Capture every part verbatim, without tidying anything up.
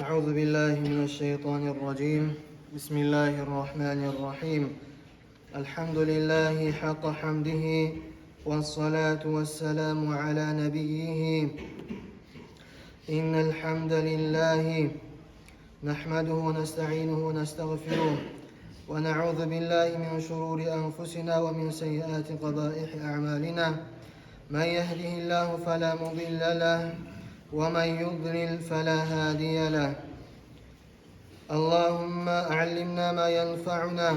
أعوذ بالله من الشيطان الرجيم. بسم الله الرحمن الرحيم. الحمد لله حق حمده، والصلاة والسلام على نبيه. إن الحمد لله نحمده ونستعينه ونستغفره، ونعوذ بالله من شرور أنفسنا ومن سيئات قبائح أعمالنا. من يهده الله فلا مضل له، ومن يضلل فلا هادي له. اللهم علمنا ما ينفعنا.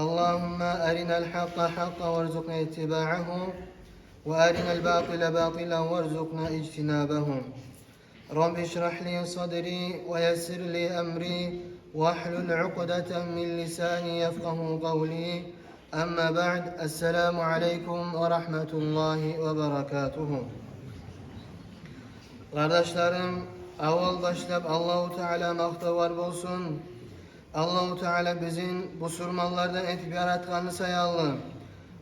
اللهم أرنا الحق حقا وارزقنا اتباعه، وأرنا الباطل باطلا وارزقنا اجتنابه. رب اشرح لي صدري ويسر لي أمري واحلل عقدة من لساني يفقهوا قولي. أما بعد، السلام عليكم ورحمة الله وبركاته. Къардашларым, аввал башлап Аллагьу Таала макътавлар болсун. Аллагьу Таала бизин бусурманлардан этип яратгъаны саялы,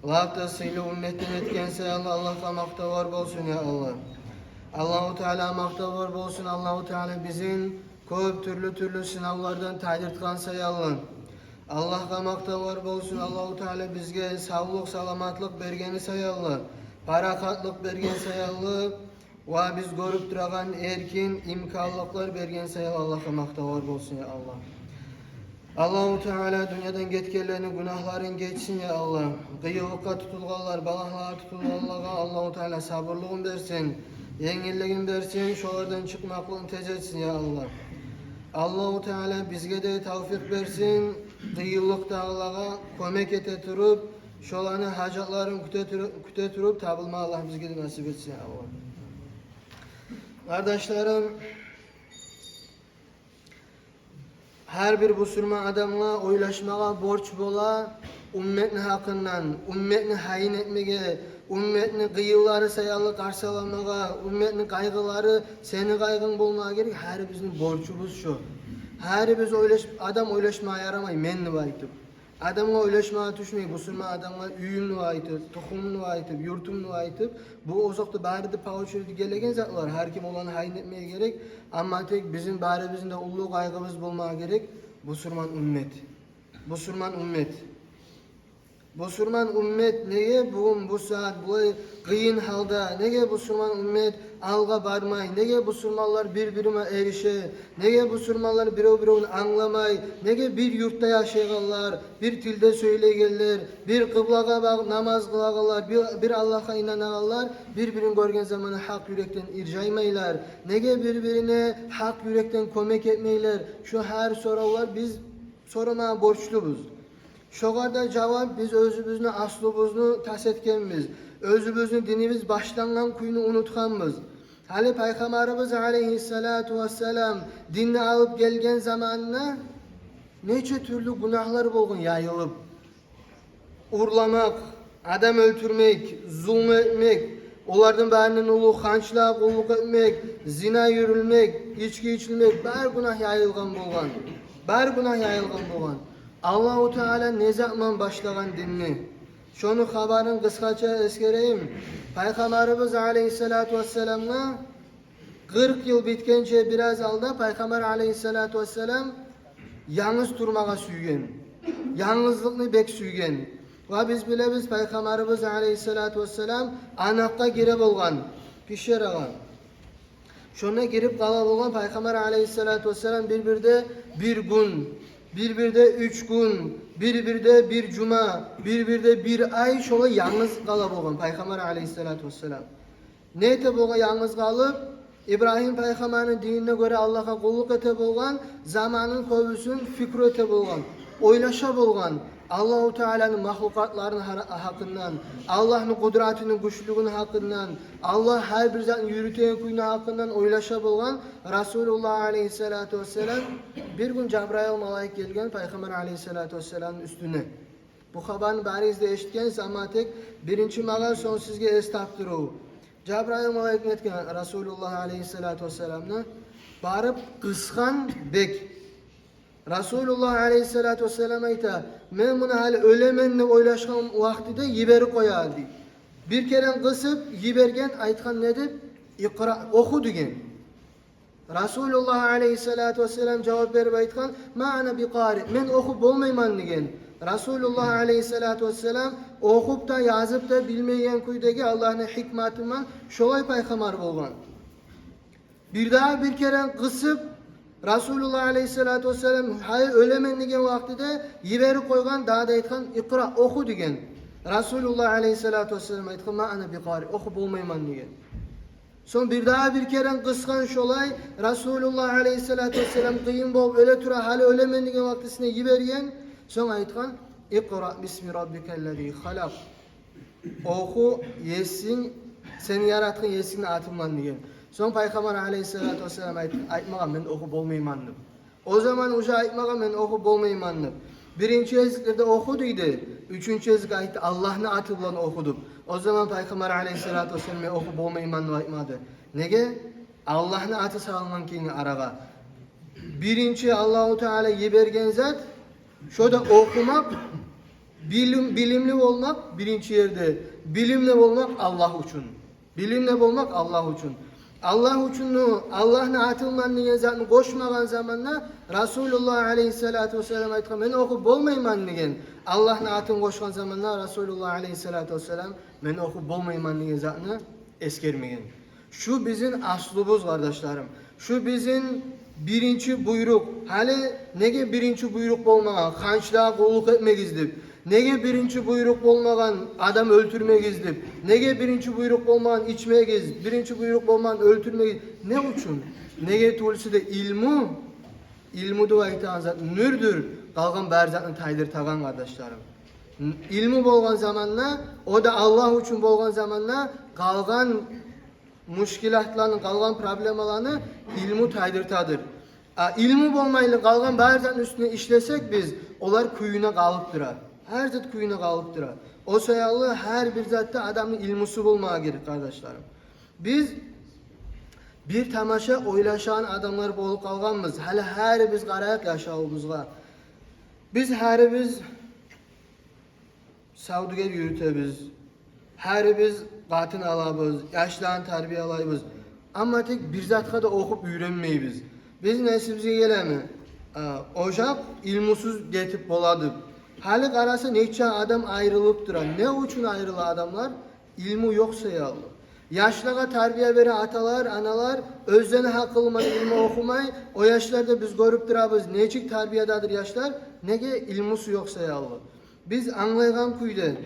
лап да сыйлы умматдан этген саялы Аллагьгъа макътавлар болсун, я Аллагь. Аллагьу Таала макътавлар болсун, Аллагьу Таала бизин кёп тюрлю-тюрлю сынавлардан тайдыртгъан саялы. Аллагьгъа макътавлар болсун, Аллагьу Таала бизге савлукъ, саламатлыкъ бергени саялы, парахатлыкъ берген саялы, ва биз гёрюп турагъан эркин имканлыкълар берген саялы Аллагьгъа макътавлар болсун, я Аллагь. Аллагьу Таала дюньядан гетгенлени гюнагьларын гечсин, я Аллагь. Къыйынлыкъгъа тутулгъанлар, балагьлагъа тутулгъанлагъа Аллагьу Таала сабурлугъун берсин, енгиллигин берсин, шолардан чыкъмакълыкъны тез этсин, я Аллагь. Аллагьу Таала бизге де тавфикъ берсин, къыйынлыкъдагъылагъа кёмек эте туруп, шоланы гьажатларын кюте туру-, кюте туруп табылма Аллагь бизге де насип этсин, я Аллагь. Къардашларым, гьар бир бусурман адамгъа ойлашмагъа борч бола умматны гьакъындан, умматны гьайын этмеге, умматны къыйынлары саялы къарсаламагъа, умматны къайгъылары сени къайгъынг болмагъа герек, гьарибизни борчубуз шо. Гьарибиз ойлаш-, адам ойлашмагъа ярамай, мен деп айтып. Адамгъа ойлашмагъа тюшмей, бусурман адамгъа уьюмню айтып, тухумну айтып, юртумну айтып, бу озокъда бары да по очереди гелеген затлар, гьар ким оланы гьайын этмеге герек. Амма тек бизин барыбызны да уллу къайгъыбыз болмагъа герек бусурман уммат. Бусурман уммат. Бусурман уммат неге бугюн бу сагьат булай къыйын гьалда, неге бусурман уммат алгъа бармай, неге бусурманлар бир-бирине эрише, неге бусурманлар бирев-биревню англамай, неге бир юртда яшайгъанлар, бир тилде сёйлейгенлер, бир къыблагъа багъып намаз къылагъанлар, бир, бир Аллагьгъа инанагъанлар бир-бирин гёрген заманда гьакъ юрекден иржаймайлар, неге бир-бирине гьакъ юрекден кёмек этмейлер? Шу гьар соравлар биз сорамагъа борчлубуз. Шогъар да жавап: биз оьзюбюзню аслубузну тас этгенбиз, оьзюбюзню динибиз башлангъан кюйню унутгъанбыз. Гьали Пайхаммарыбыз алейгьиссалату вассалам динни алып гелген заманына нече тюрлю гюнагьлар болгъан яйылып. Урламакъ, адам оьлтюрмек, зулму этмек, олардан барындан уллу ханчлагъа къуллукъ этмек, зина юрюлмек, ички ичилмек, бар гюнагь яйылгъан болгъан. Бар гюнагь яйылгъан болгъан. Аллагьу Таала не заман башлагъан динни? Шону хабарын къысгъача эсгерейим. Пайхаммарыбыз алейгьиссалату вассаламгъа къыркъ йыл битгенче бираз алда Пайхаммар алейгьиссалату вассалам янгыз турмагъа сюйген. Янгызлыкъны бек сюйген. Ва биз билебиз, Пайхаммарыбыз алейгьиссалату вассалам анакъгъа гире болгъан, пещерагъа. Шонда гирип къала болгъан Пайхаммар алейгьиссалату вассалам бир-бирде бир гюн, бир-бирде уьч гюн, бир-бирде бир жума, бир-бирде бир ай шолай янгыз къала болгъан Пайхаммар алейгьиссалату вассалам. Не эте болгъан янгыз къалып? Ибрагьим пайхаммарны динине гёре Аллагьгъа къуллукъ эте болгъан, заманын кёбюсюн фикру эте болгъан, ойлаша болгъан. Аллагьу Тааланы махлукъатларыны гьар-, гьакъындан, Аллагьны къудратыны гючлюгюню гьакъындан, Аллагь гьар бир затны юрютеген кюйню гьакъындан ойлаша болгъан. Расулуллагь алейгьиссалату вассалам, бир гюн Жабрайыл малайик гелген Пайхаммар алейгьиссалату вассаламны уьстюне. Бу хабарны барыгъыз да эшитгенсиз, амма тек биринчи магъа, сонг сизге эс тапдырыв. Жабрайыл малайик не этген? Расулуллагь алейгьиссалату вассаламны барып къысгъан бек. Расулуллагь алейгьиссалату вассалам айта: «Мен муну гьали оьлемен деп ойлашгъан вакътиде йиберип къоя», — дей. Бир керен къысып йиберген, айтгъан не деп? «Икъра, оху», — деген. Расулуллагь алейгьиссалату вассалам жавап берип айтгъан: «Ма ана бикъари, мен охуп болмайман», – деген. Расулуллагь алейгьиссалату вассалам охуп да, язып да билмейген кюйдеги Аллагьны гьикматы булан шолай пайхаммар болгъан. Бирдагъы бир керен къысып, Расулуллагь алейгьиссалату вассалам гьали оьлемен деген вакътиде йиберип къойгъан, дагъы да айтгъан: «Икъра, оху», – деген. Расулуллагь алейгьиссалату вассалам айтгъан: «Ма ана бикъари, охуп болмайман», – деген. Сонг бирдагъы бир керен къысгъан шолай, Расулуллагь алейгьиссалату вассалам къыйын болуп оьле тура, гьали оьлемен деген вакътисине йиберген. Сонг айтгъан: «Икъра бисми раббикаллази халакъ». «Оху Есинг, сени яратгъан Есингни аты булан», – деген. Сонг пайхаммар алейгьиссалату вассалам айт-, айтмагъан: «Мен охуп болмайман», – деп. О заман уже айтмагъан: «Мен охуп болмайман», – деп. Биринчи гезиклерде «оху» дейди, уьчюнчю гезик айтды: «Аллагьны аты булан оху», – деп. О заман пайхаммар алейгьиссалату вассалам: «Мен охуп болмайман», – деп айтмады. Неге? Аллагьны аты салынгъан кейинги арагъа. Биринчи Аллагьу Таала йиберген зат, шо да охумакъ, билим, билимли болмакъ биринчи ерде, билимли болмакъ Аллагь учун. Билимли болмакъ Аллагь учун. Аллагь учунну, Аллагьны аты булан деген затны къошмагъан заманда, Расулуллагь алейгьиссалату вассалам айтгъан: «Мен охуп болмайман», – деген. Аллагьны атын къошгъан заманда Расулуллагь алейгьиссалату вассалам: «Мен охуп болмайман», – деген затны эсгермеген. Шу бизин аслубуз, къардашларым. Шу бизин биринчи буйрукъ. Гьали неге биринчи буйрукъ болмагъан ханчлагъа къуллукъ этмегиз деп? Неге биринчи буйрукъ болмагъан адам оьлтюрмегиз деп? Неге биринчи буйрукъ болмагъан ичмегиз, биринчи буйрукъ болмагъан оьлтюрмегиз? Не учун? Неге тюгюлсе де илму, илму деп айтагъан зат нюрдюр, къалгъан бар затны тайдыртагъан, къардашларым. Илму болгъан заманда, о да Аллагь учун болгъан заманда, къалгъан мушкилатланы, къалгъан проблемаланы илму тайдыртадыр. А илму болмайлы къалгъан бар затны уьстюне ишлесек биз, олар кюйюне къалып тура. Гьар зат кюйюне къалып тура. О саялы гьар бир затда адамны илмусу болмагъа герек, къардашларым. Биз бир тамаша ойлашагъан адамлар болуп къалгъанбыз. Гьали гьарибиз къарайыкъ яшавубузгъа. Биз гьарибиз савдюгер юрютебиз. Гьарибиз къатын алабыз, яшланы тарбиялайбыз. Амма тек бир затгъа да охуп уьйренмейбиз. Бизин эсибизге гелеми, а, ожакъ илмусуз гетип бола деп? Гьали къараса, нече адам айрылып тура. Не учун айрыла адамлар? Илму ёкъ саялы. Яшлагъа тарбия бере аталар, аналар, оьзлени гьакъылы булан илму охумай, о яшлар да, биз гёрюп турабыз, нечик тарбиядадыр яшлар, неге? Илмусу ёкъ саялы. Биз англайгъан кюйде,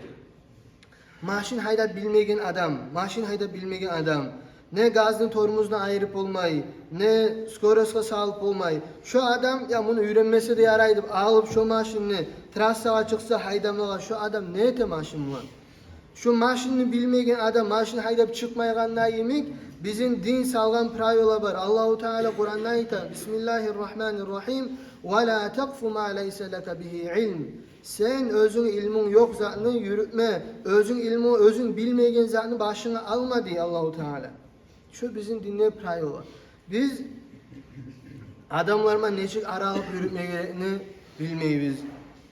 машин гьайдап билмеген адам, машин гьайдап билмеген адам не газны тормозну айырып болмай, не скоростгъа салып болмай. Шо адам, я, муну уьйренмесе де ярай деп алып, шо машинни трассагъа чыкъса гьайдамагъа, шо адам не эте машин булан? Шо машинни билмеген адам машин гьайдап чыкъмайгъанда йимик, бизин дин салгъан правила бар. Аллагьу Таала Къуранда айта: «Бисмиллагьи ррагьмани ррагьим. Ва ла такъфу ма лайса лака бигьи илм». Сен оьзюнг илмунг ёкъ затны юрютме, оьзюнг илму, оьзюнг билмеген затны башынга алма, дей Аллагьу Таала. Шо бизин динде правила. Биз адамлар булан нечик аралыкъ юрютме герекни билмейбиз.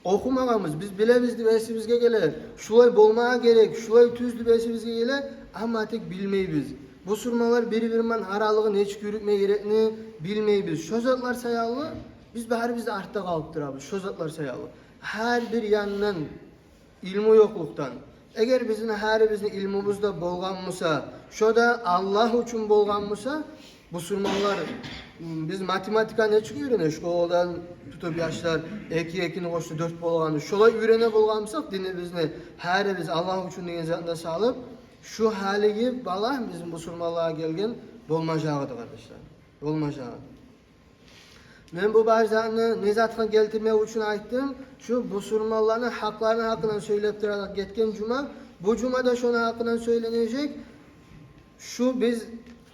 Охумагъанбыз, биз билебиз деп эсибизге геле, шулай болмагъа герек, шулай тюз деп эсибизге геле, амма тек билмейбиз. Бусурманлар бири-бири булан аралыгъы нечик юрютме герекни билмейбиз. Шо затлар саялы биз барибиз де артда къалып турабыз, шо затлар саялы. Гьар бир яндан илму ёкълукъдан. Эгер бизин гьарибизни илмубуз да болгъан буса, шо да Аллагь учун болгъан буса, бусурманлар, м, биз математика нечик уьйрене, школадан тутуп яшлар эки экини къошса дёрт болгъанны, шолай уьйрене болгъан бусакъ, динибизни гьарибиз Аллагь учун деген затны да салып, шу гьалиги бала бизин бусурманлагъа гелген болмажакъ эди, къардашлар. Болмажакъ эди. Мен бу бар затны не затгъа гелтирмек учун айтдым? Шу бусурманланы гьакъларыны гьакъындан сёйлеп туралыкъ гетген жума. Бу жума да шону гьакъындан сёйленежек. Шу биз,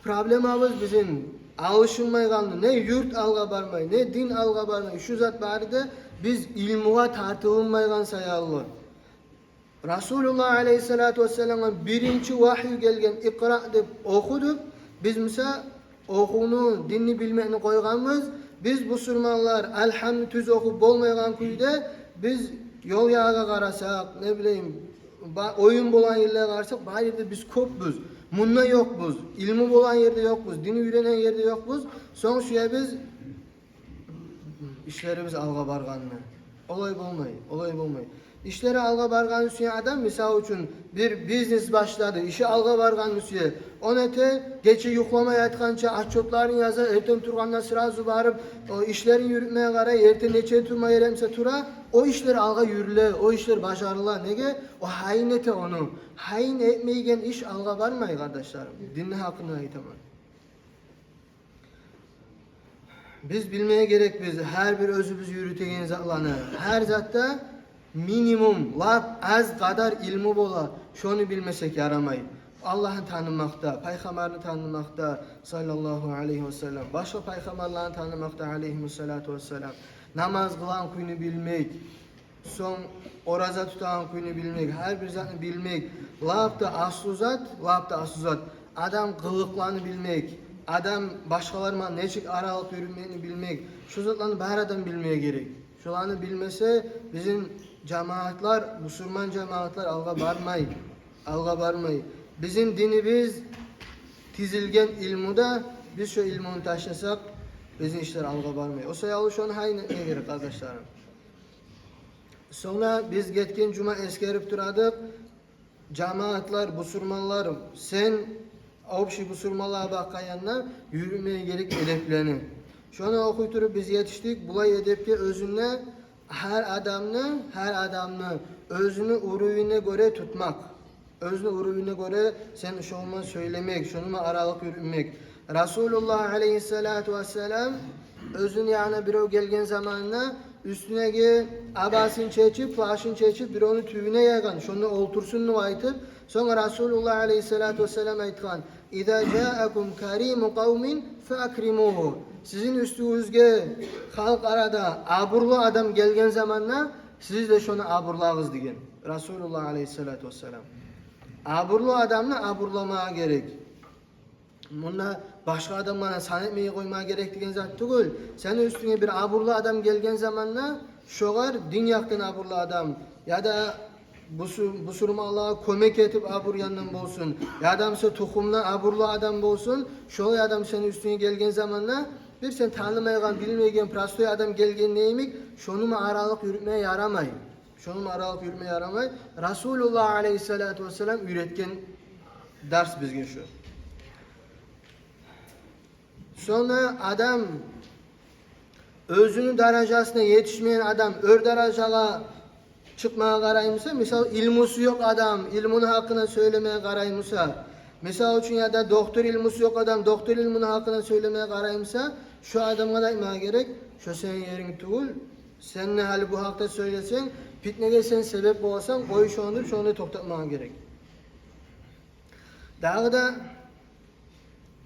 проблемабыз бизин алышынмайгъанны, не юрт алгъа бармай, не дин алгъа бармай, шу зат бары да биз илмугъа тартылынмайгъан саялы. Расулуллагь алейгьиссалату вассаламгъа биринчи вагьйу гелген, «Икъра» деп, оху деп. Биз буса охувну, динни билмекни къойгъанбыз. Биз бусурманлар, альгьамны тюз охуп болмайгъан кюйде, биз ёл ягъагъа къарасакъ, не билейим, ба-, оюн болагъан ерлеге къарасакъ, бары ерде биз кёпбюз. Мунда ёкъбуз, илму болгъан ерде ёкъбуз, дин уьйренген ерде ёкъбуз. Сонг сюебиз ишлерибиз алгъа баргъанны. Олай болмай, олай болмай. Ишлери алгъа баргъанны сюеген адам, мисал учун, бир бизнес башлады, иши алгъа баргъанны сюе. Ону эте, гече юхламай ятгъанча отчётларын яза, эртен тургъанда сразу барып, о ишлерин юрютмеге къарай, эртен нече турма герек буса тура, о ишлер алгъа юрюле, о ишлер бажарыла. Неге? О гьайын эте ону. Гьайын этмейген иш алгъа бармай, къардашларым. Динни гьакъында айтаман. Биз билмеге герекбиз гьар бир оьзюбюз юрютеген затланы. Гьар затда минимум, лап аз къадар илму бола. Шону билмесек ярамай. Аллагьны танымакъда, пайхаммарны танымакъда, саллаллагьу алайгьи ва саллам, башгъа пайхаммарланы танымакъда, алайгьимуссалату вассалам, намаз къылагъан кюйню билмек, сонг ораза тутагъан кюйню билмек, гьар бир затны билмек. Лап да аслу зат, лап да аслу зат. Адам къылыкъланы билмек, адам башгъалар булан нечик аралыкъ юрютмекни билмек. Шу затланы бары адам билмеге герек. Шуланы билмесе, бизин жамаатлар, бусурман жамаатлар алгъа бармай, алгъа бармай. Бизин динибиз тизилген илмуда, биз шо илмуну ташласакъ, бизин ишлер алгъа бармай. О саялы шону гьайын этмеге герек, къардашларым. Сонг да биз гетген жума эсгерип турадыкъ, жамаатлар, бусурманлар, сен общий бусурманлагъа бакъгъан янда юрютмеге герек эдеплени. Шону охуй туруп биз етишдик булай эдепге, оьзюнде гьар адамны, гьар адамны оьзюню уровенине гёре тутмакъ. Оьзюню уровенине гёре сен шону булан сёйлемек, шону булан аралыкъ юрютмек. Расулуллагь алайгьиссалату вассалам оьзюню янына биров гелген заманында уьстюндеги абасын чечип, плащын чечип, биревню тюбюне яйгъан, шонда олтурсун деп айтып. Сонг Расулуллагь алайгьиссалату вассалам айтгъан: «Иза жаакум кариму къавмин фаакримугьу». Сизин уьстюгюзге халкъ арада абурлу адам гелген заманда, сиз де шону абурлагъыз деген Расулуллагь алайгьиссалату вассалам. Абурлу адамны абурламагъа герек. Мунда башгъа адамланы сан этмей къоймагъа герек деген зат тюгюл. Сени уьстюнге бир абурлу адам гелген заманда, шогъар дин якъдан абурлу адам, яда бусу-, бусурманлагъа кёмек этип абур янындан болсун, яда буса тухумдан абурлу адам болсун, шолай адам сени уьстюнге гелген заманда, бир сен танымайгъан, билмейген простой адам гелген йимик, шону булан аралыкъ юрютмеге ярамай. Шону булан аралыкъ юрютме ярамай. Расулуллагь алайгьиссалату вассалам уьйретген дарс бизге шу. Сонг да адам оьзюню даражасына етишмейген адам оьр даражагъа чыкъмагъа къараймуса, мисал, илмусу ёкъ адам илмуну гьакъында сёйлемеге къараймуса, мисал учун, яда доктор илмусу ёкъ адам доктор илмуну гьакъында сёйлемеге къараймуса, шо адамгъа да айтмагъа герек: «Шо сени еринг тюгюл, сен де гьали бу гьакъда сёйлесенг, питнеге сен себеп боласан, къой шону», — деп, шону токътатмагъа герек. Дагъы да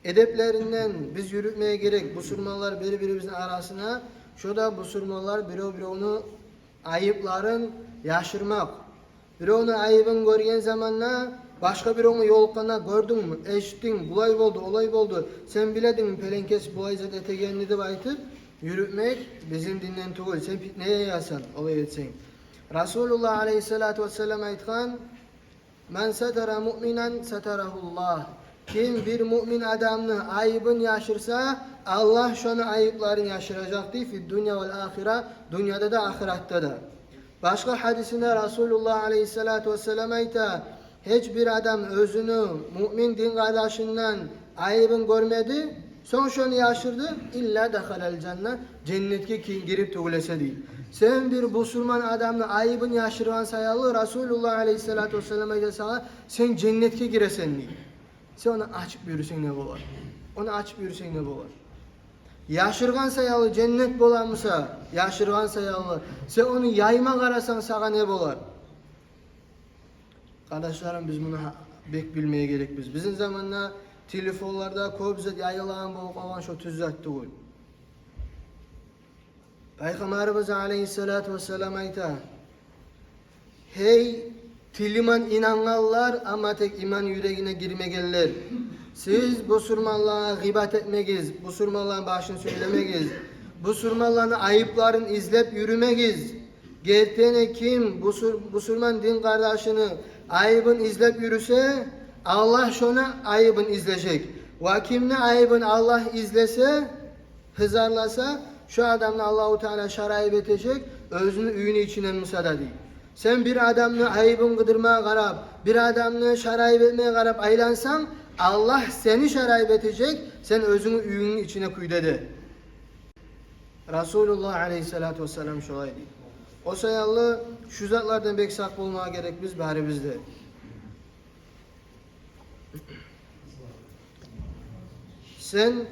эдеплеринден биз юрютмеге герек бусурманлар бир-бирибизни арасына, шо да бусурманлар бирев-биревню айыпларын яшырмакъ. Биревню айыбын гёрген заманда, башгъа биревню ёлукъгъанда: «Гёрдюнгмю, эшитдинг, булай болду, олай болду, сен биледингми, пеленкес булай зат этегенни?» — деп айтып юрютмек бизин динден тюгюл. Сен питне яясан олай этсенг. Расулуллагь алайгьиссалату вассалам айтгъан: «Ман сатара муъминан сатарагьуллагь». Ким бир муъмин адамны айыбын яшырса, Аллагь шону айыпларын яшыражакъ дей, фид дунья вал ахира, дюньяда да, ахыратда да. Башгъа гьадисинде Расулуллагь алайгьиссалату вассалам айта: «Гьеч бир адам оьзюню муъмин дин къардашындан айыбын гёрмеди, сонг шону яшырды, илла дахалал жанна, женнетге ки-, гирип тюгюл эсе», — дей. Сен бир бусурман адамны айыбын яшыргъан саялы, Расулуллагь алайгьиссалату вассалам айта сагъа: «Сен женнетге гиресен», — дей. Сен ону ачып юрюсенг не болар? Ону ачып юрюсенг не болар? Яшыргъан саялы женнет боламуса, яшыргъан саялы, сен ону яйма къарасанг, сагъа не болар? Къардашларым, биз муну гьа-, бек билмеге герекбиз. Бизин заманда телефонларда кёп зат яйылагъан болуп къалгъан, шо тюз зат тюгюл. Пайхаммарыбыз алайгьиссалату вассалам айта: «Гьей, тили ман инангъанлар, амма тек иман юрегине гирмегенлер. Сиз бусурманлагъа гъибат этмегиз, бусурманланы башын сёйлемегиз, бусурманланы айыпларын излеп юрюмегиз. Гертиден де ким бусур-, бусурман дин къардашыны айыбын излеп юрюсе, Аллагь шону айыбын излежек. Ва кимни айыбын Аллагь излесе, гьызарласа, шо адамны Аллагьу Таала шар айып этежек, оьзюню уьюню ичинден буса да, дей. Сен бир адамны айыбын къыдырмагъа къарап, бир адамны шар айып этмеге къарап айлансанг, Аллагь сени шар айып этежек, сен оьзюнгню уьюнгню ичинде кюйде де. Расулуллагь алейгьиссалату вассалам шолай дей. О саялы шу затлардан бек сакъ болмагъа герекбиз барыбыз да. Сен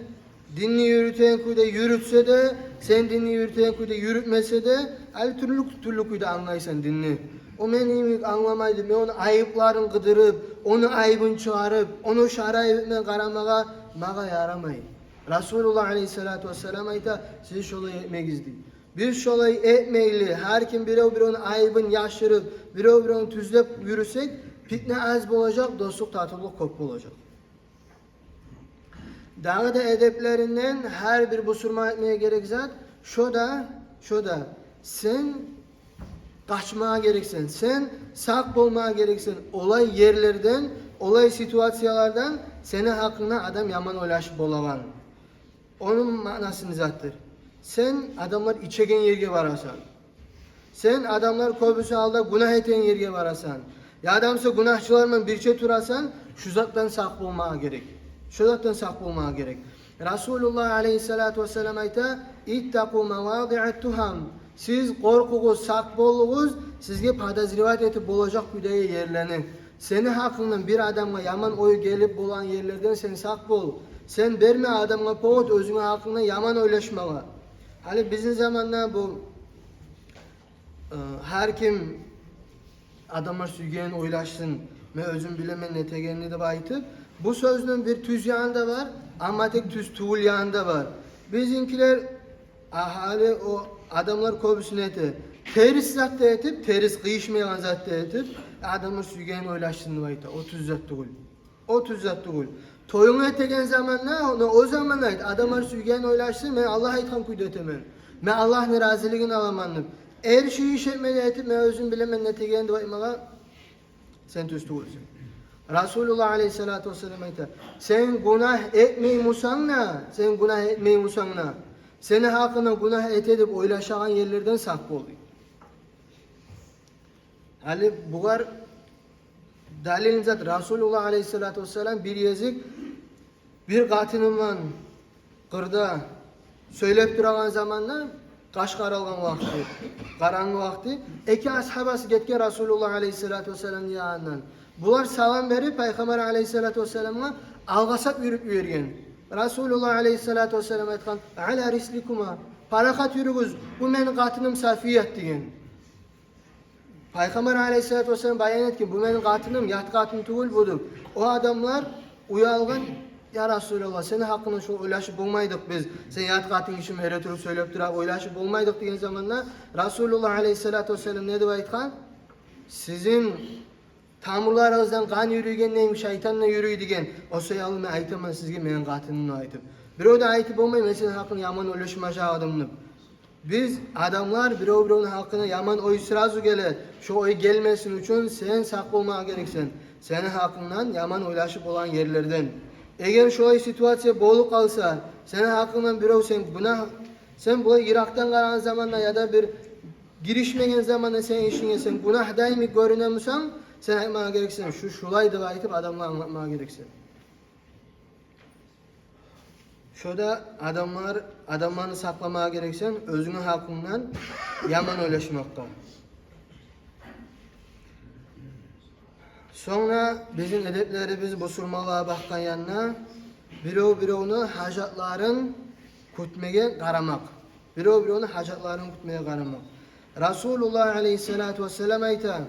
динни юрютеген кюйде юрютсе де, сен динни юрютеген кюйде юрютмесе де, гьали тюрлю, тюрлю кюйде англайсан динни. О мени йимик англамайды, мен ону айыпларын къыдырып, ону айыбын чыгъарып, ону шар айып этмеге къарамагъа магъа ярамай. Расулуллагь алейгьиссалату вассалам айта: «Сиз шолай этмегиз», – дей. Биз шолай этмейли, гьар ким бирев-биревню айыбын яшырып, бирев-биревню тюзлеп юрюсек, питне аз болажакъ, дослукъ, татывлукъ кёп болажакъ. Дагъы да эдеплеринден гьар бир бусурман этмеге герек зат, шо да, шо да, сен къачмагъа герексен, сен сакъ болмагъа герексен олай ерлерден, олай ситуациялардан, сени гьакъынгда адам яман ойлашып болагъан. Ону маънасы не затдыр? Сен адамлар ичеген ерге барасан. Сен адамлар кёбюсю гьалда гюнагь этеген ерге барасан. Яда буса гюнагьчылар булан бирче турасан, шу затдан сакъ болмагъа герек. Шу затдан сакъ болмагъа герек. Расулуллагь алейгьиссалату вассалам айта: «Иттакъу мавадиат-тугьам». Сиз къоркъугъуз, сакъ болугъуз, сизге подозревать этип болажакъ кюйдеги ерлени. Сени гьакъынгдан бир адамгъа яман ой гелип болагъан ерлерден сен сакъ бол. Сен берме адамгъа повод оьзюнгню гьакъынгдан яман ойлашмагъа. Гьали бизин заманда бу, э, гьар ким адамлар сюйгенин ойлашсын, мен оьзюм билемен нетегенни деп айтып, бу сёзню бир тюз яны да бар, амма тек тюз тюгюл яны да бар. Бизинкилер, агьали о адамлар кёбюсю нете, терс зат да этип, терс, къыйышмайгъан зат да этип, адамлар сюйгенин ойлашсын деп айта. О тюз зат тюгюл. О тюз зат тюгюл. Тоюнгну этеген заманда, ону о заманда айт, адамлар сюйгенин ойлашсын, мен Аллагь айтгъан кюйде этемен, мен Аллагьны разилигин аламан деп. Эрши иш этме де этип, мен оьзюм билемен нетегенни деп айтмагъа сен тюз тюгюлсен. Расулуллагь алейгьиссалату вассалам айта: «Сен гюнагь этмей бусанг да, сен гюнагь этмей бусанг да, сени гьакъынгда гюнагь эте деп ойлашагъан ерлерден сакъ бол», – дей. Гьали бугъар далил не зат? Расулуллагь алейгьиссалату вассалам бир гезик бир къатыны булан къырда сёйлеп турагъан заманда, къаш къаралгъан вакъти, къарангы вакъти, эки асгьабасы гетген Расулуллагь алейгьиссалату вассаламны янындан. Булар салам берип, Пайхаммар алейгьиссалату вассаламгъа алгъасап юрюп йиберген. Расулуллагь алейгьиссалату вассалам айтгъан: «Ала рисликума, парахат юрюгюз, бу мени къатыным Сафият», – деген. Пайхаммар алейгьиссалату вассалам баян этген: «Бу мени къатыным, ят къатын тюгюл бу», – деп. О адамлар уялгъан: «Я Расулаллагь, сени гьакъынгда шо ойлашып болмайдыкъ биз, сен ят къатын гишими эретуруп сёйлеп тура, ойлашып болмайдыкъ», – деген заманда Расулуллагь алейгьиссалату вассалам не деп айтгъан? «Сизин тамурларыгъыздан къан юрюйгендей шайтан да юрюй», – деген. «О саялы мен айтаман сизге мени къатыным деп айтып. Бирев де айтып болмай, мен сени гьакъынгда яман ойлашмажакъ эдим деп». Биз, адамлар, бирев-биревню гьакъына яман ой сразу геле. Шо ой гелмесин учун сен сакъ болмагъа герексен сени гьакъынгдан яман ойлашып болагъан ерлерден. Эгер шолай ситуация болуп къалса, сени гьакъынгдан бирев, сен гюнагь, сен булай йыракъдан къарагъан заманда яда бир гиришмеген заманда сени ишинге сен гюнагьда йимик гёрюне бусанг, сен айтмагъа герексен: «Шу шулай», – деп айтып, адамлагъа англатмагъа герексен. Шо да адамлар, адамланы сакъламагъа герексен оьзюнгню гьакъынгдан яман ойлашмакъдан. Сонг да бизин эдеплерибиз бусурманлагъа бакъгъан янда бирев-биревню гьажатларын кютмеге къарамакъ. Бирев-биревню гьажатларын кютмеге къарамакъ. Расулуллагь алейгьиссалату вассалам айта: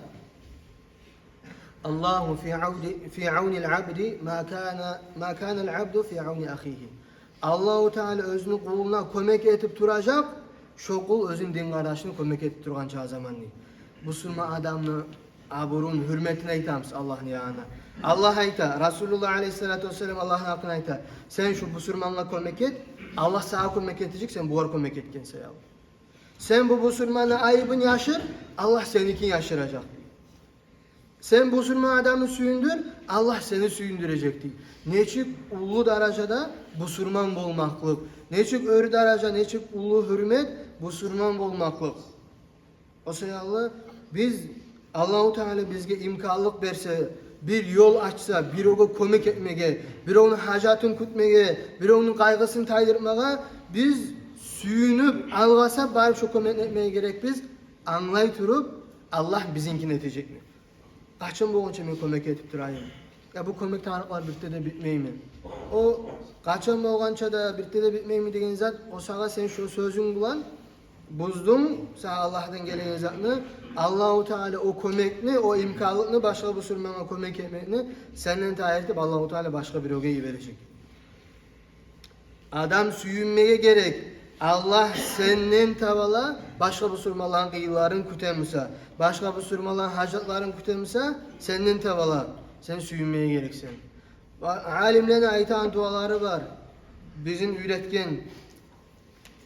«Аллагьу фи авди, фи авнил абди ма кана, ма канал абду фи авни ахигьи». Аллагьу Таала оьзюню къулуна кёмек этип туражакъ, шо къул оьзюню дин къардашына кёмек этип тургъанча заман, дей. Бусурман адамны абурун, гьюрметин айтабыз Аллагьны янына. Аллагь айта, Расулуллагь алейгьиссалату вассалам Аллагьны гьакъын айта: «Сен шу бусурмангъа кёмек эт, Аллагь сагъа кёмек этежек, сен бугъар кёмек этген саялы. Сен бу бусурманны айыбын яшыр, Аллагь сеникин яшыражакъ». Сен бусурман адамны сююндюр, Аллагь сени сююндюрежек, дей. Нечик уллу даражада бусурман болмакълыкъ, нечик оьр даража, нечик уллу гьюрмет бусурман болмакълыкъ. О саялы биз, Аллагьу Таала бизге имканлыкъ берсе, бир ёл ачса, биревге кёмек этмеге, биревню гьажатын кютмеге, биревню къайгъысын тайдырмагъа, биз сююнюп, алгъасап барып шо кёмекни этмеге герекбиз, англай туруп, Аллагь бизинкин этежекни. Къачан болгъанча мен кёмек этип турайым? Я бу кёмек тарыкълар бирде де битмейми? О къачан болгъанча да бирде де битмейми деген зат, о сагъа сен шо сёзюнг булан буздунг сагъа Аллагьдан гелеген затны, Аллагьу Таала о кёмекни, о имканлыкъны, башгъа бусурмангъа кёмек этмекни сенден тайдыртып, Аллагьу Таала башгъа биревге йибережек. Адам сююнмеге герек. Аллагь сенден табала башгъа бусурманланы къыйынларын кютемиса, башгъа бусурманланы гьажатларын кютемиса, сенден табала. Сен сююнмеге герексен. Ва алимлени айтагъан дуалары бар. Бизин уьйретген: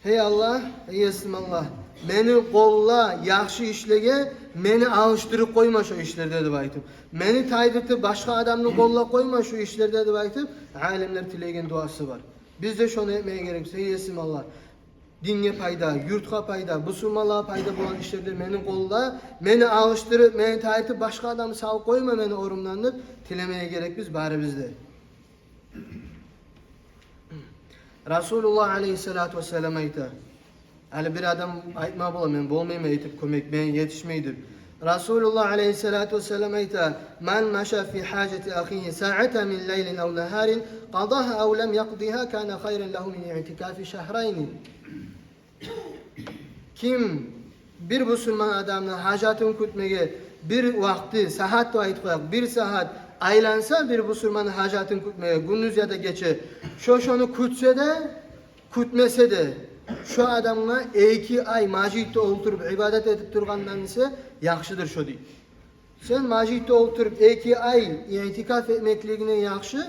«Гьей Аллагь, гьей Есим Аллагь, мени къолла яхшы ишлеге, мени алышдырып къойма шо ишлерде», — деп айтып. «Мени тайдыртып башгъа адамны къолла къойма шо ишлерде», — деп айтып, алимлер тилеген дуасы бар. Биз де шону этмеге герекбиз: «Гьей Есим Аллагь, динге пайда, юртгъа пайда, бусурманлагъа пайда болгъан ишлерде мени къолла, мени алышдырып, мени тайдыртып башгъа адамны салып къойма мени орнумдан», — деп тилемеге герекбиз барыбыз да. Расулуллагь алейгьиссалату вассалам айта. Гьали бир адам айтма бола: «Мен болмайман этип кёмек, мен етишмей», — деп. Расулуллагь алейгьиссалату вассалам айта: «Ман маша фи гьажати ахигьи саатан мин лайлин ав нагьарин къадагьа ав лам якъдигьа кана хайран лагьу мин иътикафи шагьрайни». Ким бир бусурман адамны гьажатын кютмеге бир вакъти, сагьат деп айтып къояйыкъ, бир сагьат айланса бир бусурманны гьажатын кютмеге, гюндюз яда гече, шо шону кютсе де, кютмесе де, шо адамгъа эки ай межитде олтуруп ибадат этип тургъандан эсе яхшыдыр шо, дей. Сен межитде олтуруп эки ай иътикаф этмеклигинден яхшы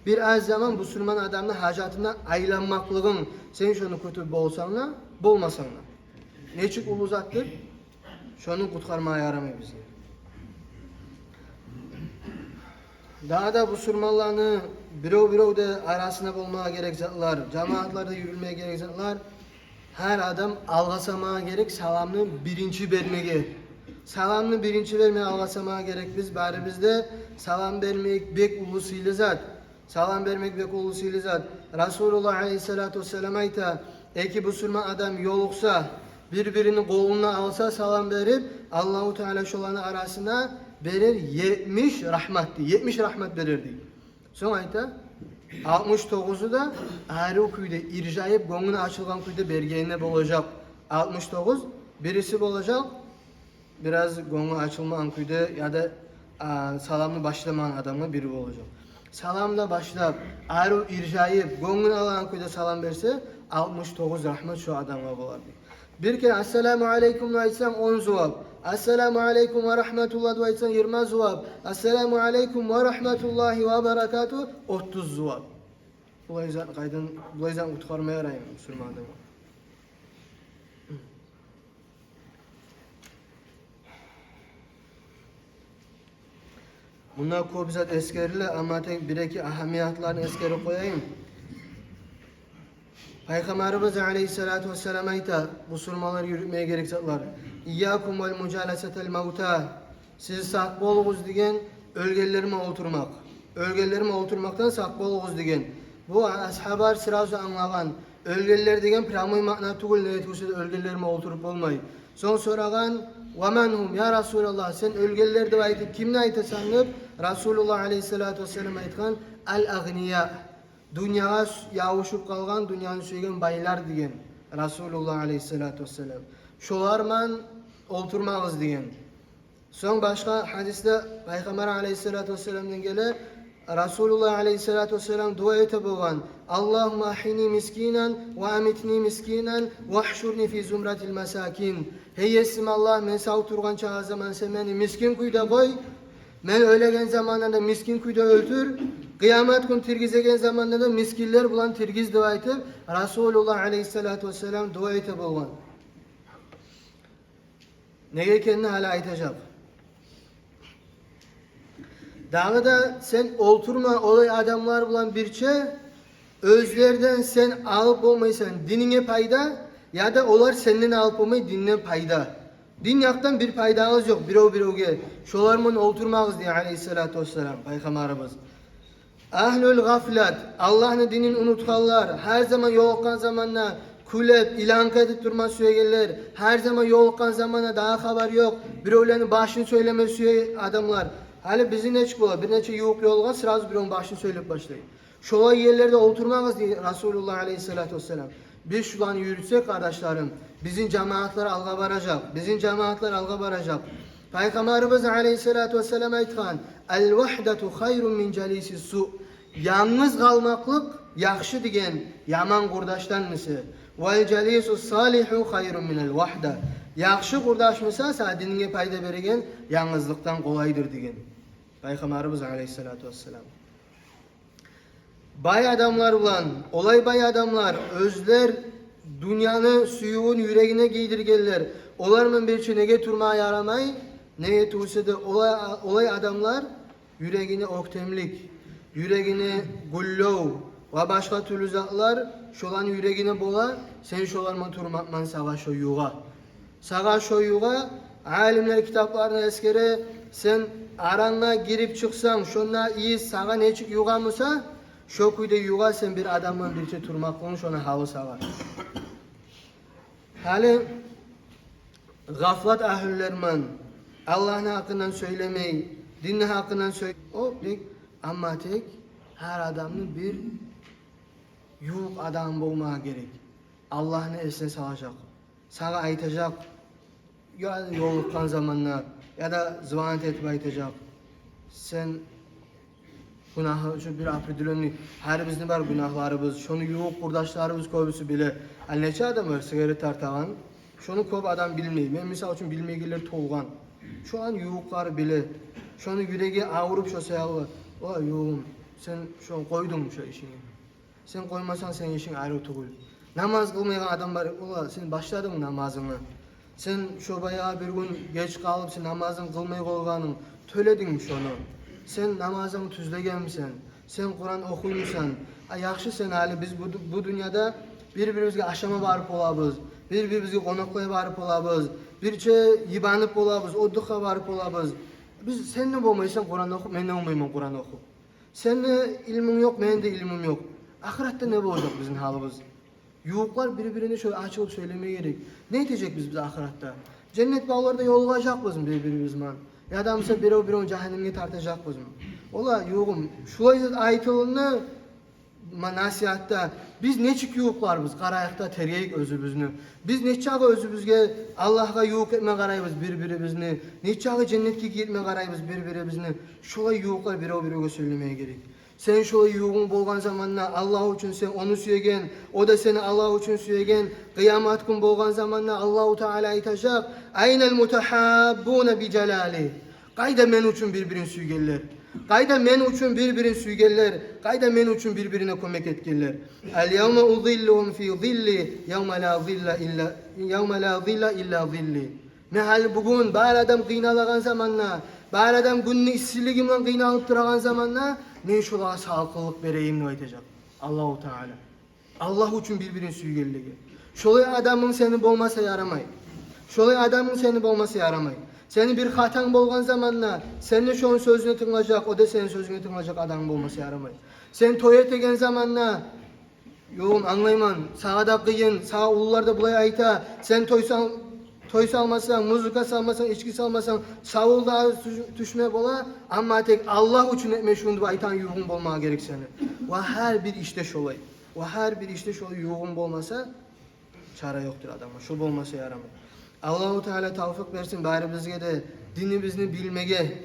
бир аз заман бусурман адамны гьажатына айланмакълыгъынг, сен шону кютюп болсанг да, болмасанг да. Нечик уллу затдыр, шону къутгъармагъа ярамай бизге. Дагъы да бусурманланы бирев-биревде арасына болмагъа герек затлар, жамаатларда юрюлмеге герек затлар. Гьар адам алгъасамагъа герек саламны биринчи бермеге. Саламны биринчи бермеге алгъасамагъа герекбиз барыбыз да. Салам бермек бек уллу сыйлы зат. Салам бермек бек уллу сыйлы зат. Расулуллагь алейгьиссалату вассалам айта: «Эки бусурман адам ёлукъса, бир-бирини къолуна алса салам берип, Аллагьу Таала шоланы арасына берер етмиш рагьмат», — дей. Етмиш рагьмат берер, дей. Сонг айта: «Алтмыш тогъузу да арив кюйде, иржайып, гёнгюн ачылгъан кюйде бергенине болажакъ». Алтмыш тогъуз, бириси болажакъ бираз гёнгю ачылмагъан кюйде, яда, а, саламны башламагъан адамгъа бири болажакъ. Саламны башлап, арив иржайып, гёнгюн алагъан кюйде салам берсе, алтмыш тогъуз рагьмат шо адамгъа болар, дей. Бир керен «Ассаламу алейкум» деп айтсанг, он зувап. «Ассаламу алейкум ва рагьматуллагь» деп айтсанг, йигирма зувап. «Ассаламу алейкум ва рагьматуллагьи ва баракатугь», отуз зувап. Булай зат къайдан, булай зат къутгъарма яраймы бусурман адамны? Мунда кёп зат эсгериле, амма тек бир-эки агьамиятларын эсгерип къояйым. Пайхаммарыбыз алейгьиссалату вассалам айта, бусурманлар юрютмеге герек затлар: «Ийякум вал мужаласатал мавта». Сиз сакъ болугъуз деген оьлгенлер булан олтурмакъ. Оьлгенлер булан олтурмакъдан сакъ болугъуз деген. Бу асгьабалар сразу англагъан. Оьлгенлер деген прямой маъна тюгюл, не этип буса да оьлгенлер булан олтуруп болмай. Сонг сорагъан: «Ва ман гьум, я Расулаллагь, сен оьлгенлер деп айтып кимни айтасан?» — деп. Расулуллагь алейгьиссалату вассалам айтгъан: «Ал агъния». Дюньягъа с-, ябушуп къалгъан, дюньяны сюеген байлар деген Расулуллагь алейгьиссалату вассалам. Шолар булан олтурмагъыз деген. Сонг башгъа гьадисде Пайхаммар алейгьиссалату вассаламдан геле, Расулуллагь алейгьиссалату вассалам дуа эте болгъан: «Аллагьумма агьйини мискинан ва амитни мискинан ва агьшурни фи зумратил масакин». Гьей Есим Аллагь, мен сав тургъан чагъы заман сен мени мискин кюйде къой, мен оьлеген заманда да мискин кюйде оьлтюр, къыямат гюн тиргизеген заманда да мискинлер булан тиргиз деп айтып, Расулуллагь алейгьиссалату вассалам дуа эте болгъан. Неге экенин гьали айтажакъ. Дагъы да сен олтурма олай адамлар булан бирче, оьзлерден сен алып болмайсан дининге пайда, яда олар сенден алып болмай динден пайда. Дин якъдан бир пайдагъыз ёкъ бирев-биревге. Шолар булан олтурмагъыз, дей алейгьиссалату вассалам Пайхаммарыбыз. Агьлюл гъафлат, Аллагьны динин унутгъанлар, гьар заман ёлукъгъан заманда кюлеп, иланкъ этип турма сюегенлер, гьар заман ёлукъгъан заманда дагъы хабар ёкъ, биревлени башын сёйлеме сюеген адамлар. Гьали бизин нечик бола, бир нече ювукъ ёлугъа, сразу биревню башын сёйлеп башлай. Шолай ерлерде олтурмагъыз, дей Расулуллагь алейгьиссалату вассалам. Биз шуланы юрютсек, къардашларым, бизин жамаатлар алгъа баражакъ, бизин жамаатлар алгъа баражакъ. Пайхаммарыбыз алейгьиссалату вассалам айтгъан: «Ал-вагьдату хайрун мин жалиси су». Янгыз къалмакълыкъ яхшы деген яман къурдашдан эсе. «Вал жалису салигьу хайрун минал вагьда». Яхшы къурдаш буса, сагъа дининге пайда береген янгызлыкъдан къолайдыр деген Пайхаммарыбыз алейгьиссалату вассалам. Бай адамлар булан, олай бай адамлар, оьзлер дюньяны сюювюн юрегине гийдиргенлер, олар булан бирче неге турмагъа ярамай? Неге тюгюл эсе де олай, олай адамлар юрегине оьктемлик, юрегине гюллев ва башгъа тюрлю затлар шоланы юрегине бола, сен шолар булан турмакъ ман сагъа шо югъа. Сагъа шо югъа, алимлер китапларына эсгере, сен арангъа гирип чыкъсанг, шонда ийис сагъа нечик югъа буса, шо кюйде югъа сен бир адам булан бирче турмакълыгъынг, шону гьалы сагъа. Гьали гъафлат агьлюлер булан, Аллагьны гьакъындан сёйлемей, динни гьакъындан сёй-, о, бек, амма тек гьар адамны бир ювукъ адамы болмагъа герек. Аллагьны эсине салажакъ. Сагъа айтажакъ, я ёлукъгъан заманда, яда звонить этип айтажакъ: «Сен гюнагьы, шо бир определённый, гьарибизни бар гюнагьларыбыз, шону ювукъ къурдашларыбыз кёбюсю биле». Гьали нече адам бар сигарет тартагъан, шону кёп адам билмей. Мен, мисал учун, билмейгенлер толгъан. Шоланы ювукълары биле. Шону юреги авруп, шо саялы: «О, ювугъум, сен шону къойдунгму, шо ишингни? Сен къоймасанг, сени ишинг арив тюгюл». Намаз къылмайгъан адам бар: «Ола, сен башладынгмы намазынгны? Сен шо баягъы бир гюн геч къалып, сен намазынг къылмай къойгъанынг, тёледингми шону? Сен намазынгны тюзлегенмисен? Сен Къуран охуймусан? А, яхшы, сен гьали, биз бу, бу дюньяда бир-бирибизге ашама барып болабыз, бир-бирибизге къонакълагъа барып болабыз, бирче йыбанып болабыз, отдыхгъа барып болабыз. Биз, сен де болмайсан Къуран охуп, мен де болмайман Къуран охуп. Сени илмунг ёкъ, мени де илмум ёкъ. Ахыратда не болажакъ бизин гьалыбыз?» Ювукълар бир-бирине шолай ачылып сёйлеме герек. Не этежекбиз биз ахыратда? Женнет бавларда ёлугъажакъбызмы бир-бирибиз булан? Яда буса бирев-биревню жагьаннемге тартажакъбызмы? Ола, ювугъум, шулай зат айтылынды ма насигьатда. Биз нечик ювукъларбыз? Къарайыкъ да, тергейик оьзюбюзню. Биз нечакъы оьзюбюзге, Аллагьгъа ювукъ этме къарайбыз бир-бирибизни, нечакъы женнетге гирме къарайбыз бир-бирибизни. Шолай ювукълар бирев-биревге сёйлемеге герек. Сен шолай ювугъунг болгъан заманда, Аллагь учун сен ону сюеген, о да сени Аллагь учун сюеген, къыямат гюн болгъан заманда Аллагьу Таала айтажакъ: «Айнал мутагьаббуна би жалали?» Къайда мен учун бир-бирин сюйгенлер? Къайда мен учун бир-бирин сюйгенлер? Къайда мен учун бир-бирине кёмек этгенлер? «Ал явма узиллугьум фи зилли, явма ла зилла илла, явма ла зилла илла зилли». Мен гьали бугюн, бары адам къыйналагъан заманда, бары адам гюнню иссилиги булан къыйналып турагъан заманда, мен шолагъа салкъынлыкъ берейим деп айтажакъ Аллагьу Таала. Аллагь учун бир-бирин сюйгенлеге. Шолай адамынг сени болмаса ярамай. Шолай адамынг сени болмаса ярамай. Сени бир хатанг болгъан заманда, сен де шону сёзюне тынглажакъ, о да сени сёзюнге тынглажакъ адамынг болмаса ярамай. Сен той этеген заманда, ювугъум, англайман, сагъа да къыйын, сагъа уллулар да булай айта: «Сен той сал-, той салмасанг, музыка салмасанг, ички салмасанг, савул да тюш-, тюшме бола, амма тек Аллагь учун этме шуну», — деп айтагъан ювугъунг болмагъа герек сени. Ва гьар бир ишде шолай. Ва гьар бир ишде шолай ювугъунг болмаса, чара ёкъдур адамгъа. Шо болмаса ярамай. Аллагьу Таала тавфикъ берсин барыбызгъа да динибизни билмеге,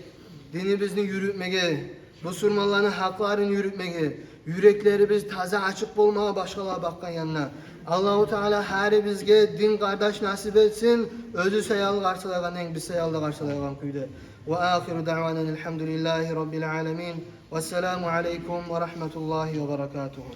динибизни юрютмеге, бусурманланы гьакъларын юрютмеге, юреклерибиз таза, ачыкъ болмагъа башгъалагъа бакъгъан янына. Аллагьу Таала гьарибизге дин къардаш насип этсин, оьзю саялы къаршылайгъан, энг биз саялы да къаршылайгъан кюйде. Ва ахиру даъвана алхамдулиллагьи раббил аламин. Вассаламу алейкум ва рагьматуллагьи ва баракатугьу.